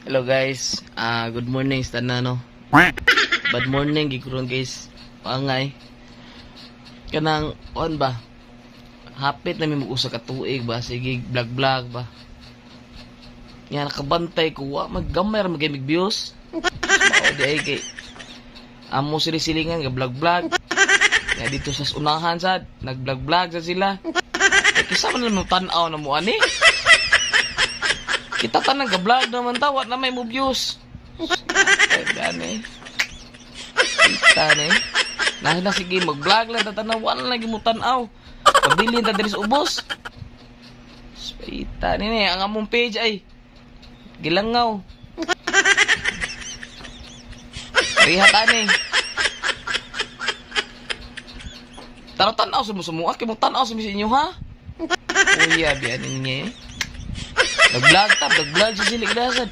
Hello guys, ah, good morning sa tanan, no. Bad morning gikuron guys. Pangay. Kanang on ba? Hapit na mi mag-usa ka tuig ba, sige vlog vlog ba. Nga nakabantay ko wa maggamay ra magay views. Mao di ay kay amo sila silingan ga vlog vlog. Nga dito sa unahan sad, nag vlog vlog sa sila. Eh, kisa man lang mo tan-aw na mo ani. Kita tanan ga vlog naman ta, wa na may mo views. Ay, gani. Kita ni. Na na sige mag-vlog lang tatanaw, wala lagi mo tan-aw. Pabilin ta diri sa ubos. Spita ni ni ang among page ay gilangaw. Rihat ani. Tara tan-aw sa mo sumua kay mo tan-aw sa inyo ha. Uya biyan ninyo eh. Nag-vlog ta, nag-vlog sa silik dasad.